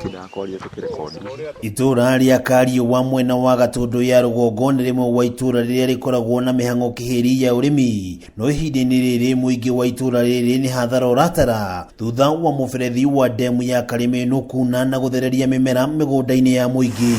Tũratindaga kwaria tũkĩrekondi. Itũũra rĩa Kariũa mwena wa Gatũndũ ya rũgongo nĩ rĩmwe wa itũũra rĩrĩa rĩkoragwo na mĩhang'o kĩhĩri ya ũrĩmi, no ihinda-inĩ rĩrĩ mũingĩ wa itũũra rĩrĩ nĩ hathara ũratara thutha wa mũberethi wa ndemu ya Karĩmĩnũ kuna na gũthereria mĩmera mĩgũnda-inĩ ya mũingĩ.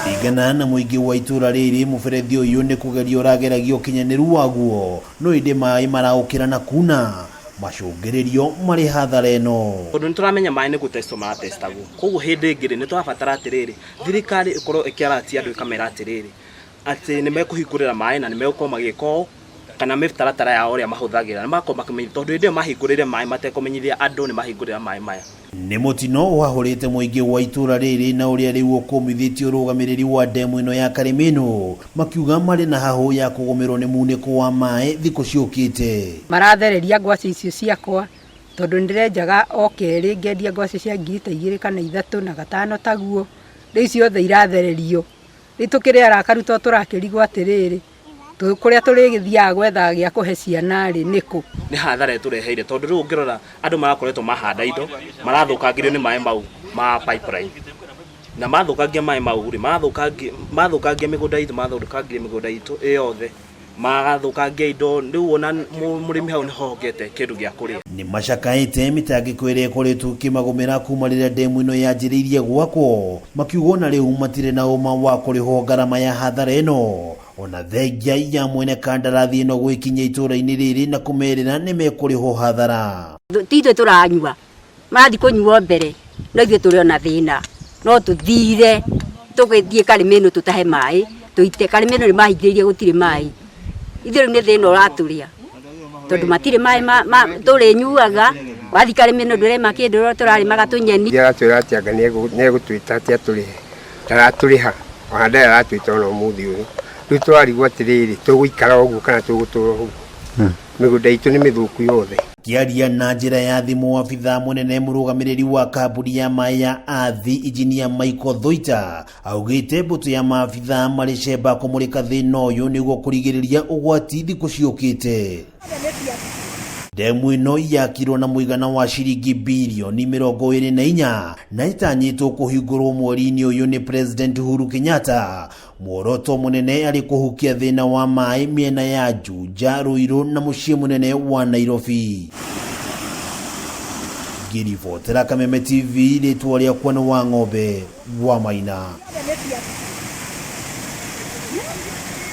Kũringana na mũingĩ wa itũũra rĩrĩ, mũberethi ũyũ nĩ kũgeria ũrageragia ũkinyanĩru waguo, no ĩndĩ maĩ maraũkĩra na kuna macũngĩrĩrio marĩ hathara ĩno. Tondũ nĩ tũramenya maĩ nĩ gũtestwo maratestagwo, koguo hĩndĩ ĩngĩ rĩ, nĩ tũrabatara atĩrĩrĩ, thirikari ĩkorwo ĩkĩaratia andũ ĩkamera atĩrĩrĩ, atĩ nĩ mekũhingũrĩra maĩ na nĩ megũkorwo magĩka ũũ, kana mĩtaratara yao ũrĩa mahũthagĩra, nĩ magakorwo makĩmenyithia, tondũ hĩndĩ ĩyo mahingũrĩire maĩ matekũmenyithia andũ nĩ mahingũrĩra maĩ maya. Nĩ mũtino ũhahũrĩte mũingĩ wa itũra rĩrĩ na ũrĩa rĩu ũkũmithĩtie ũrũgamĩrĩri wa ndemu ĩno ya Karĩmĩnũ, makiuga marĩ na hahũ ya kũgũmĩrwo nĩ munĩko wa maĩ thikũ ciũkĩte. Marathereria ngwacĩ icio ciakwa tondũ nĩndĩrenjaga o kerĩ ngendia ngwacĩ cia ngiri ta igĩrĩ kana ithatũ na gatano taguo, rĩu ciothe irathererio. Rĩu tũkĩrĩ arakaru tondũ tũrakĩrigwo atĩrĩrĩ, kũrĩa tũrĩgĩthiaga gwetha gĩa kũhe ciana rĩ nĩkũ? Nĩ hathara ĩtũreheire tondũ rĩu ũngĩrora andũ marakoretwo mahanda indo marathũkangĩrio nĩ maĩ mau ma pipeline na mathũkangia maĩ mau rĩ marathũkangia mathũkangia mĩgũnda itũ mathũkangia mĩgũnda itũ ĩ yothe magathũkangia indo rĩu ona mũrĩmi hau nĩho hongete kĩndũ gĩa kũrĩa. Nĩ macakaĩte mĩtangĩko ĩrĩa ĩkoretwo ĩkĩmagũmĩra kuma rĩrĩa ndemu ĩno yanjĩrĩirie gwakwo, makiuga ona rĩu matirĩ na ũma wa kũrĩhwo ngarama ya hathara ĩno, ona thengia ya mwene kandarathi ĩno gwĩkinyia itũra-inĩ rĩrĩ na kũmerĩra nĩ mekũrĩhwo hathara. Ti ithuĩ tũranyua, marathiĩ kũnyuo mbere, no ithuĩ tũrĩ ona thĩna, no tũthire tũgĩthiĩ Karĩmĩnũ tũtahe maĩ, tũite. Karĩmĩnũ nĩ mahingĩrĩirie gũtirĩ maĩ. Ithuĩ rĩu nĩ thĩna ũratũrĩa, tondũ matirĩ maĩ tũrĩnyuaga, wathiĩ Karĩmĩnũ ndũrĩma kĩndũ tũrarĩmaga tũnyeni. Aratwĩra atĩ anga nĩ egũtwĩta atĩ atũrĩhe, ndaratũrĩha ona ndarĩ aratwĩta ona ũmũthĩ ũyũ. Rĩu tũrarigwo atĩrĩrĩ, tũgũikara ũguo kana tũgũtũra ũguo? Mĩgũnda itũ nĩ mĩthũku yothe. Kĩaria na njĩra ya thimũ abithaa mũnene mũrũgamĩrĩri wa kambuni ya maĩ ya Athi injinia Michael Thuita augĩte mbũtũ ya maabithaa marĩ cemba kũmũrĩka thĩna ũyũ nĩguo kũrigĩrĩria ũgwati thikũ ciũkĩte. Ndemu ĩno yakirwo na mũigana wa ciringi birioni 24 na ĩtanyĩtwo kũhingũrwo mweri-inĩ ũyũ nĩ President Uhuru Kenyatta. Muoroto mũnene arĩ kũhukia thĩna wa maĩ mĩena ya Juja, Ruiru na mũciĩ mũnene wa Nairobi. Ngĩribotera Kameme TV, rĩtwa rĩakwa nĩ Wang'ombe wa Maina.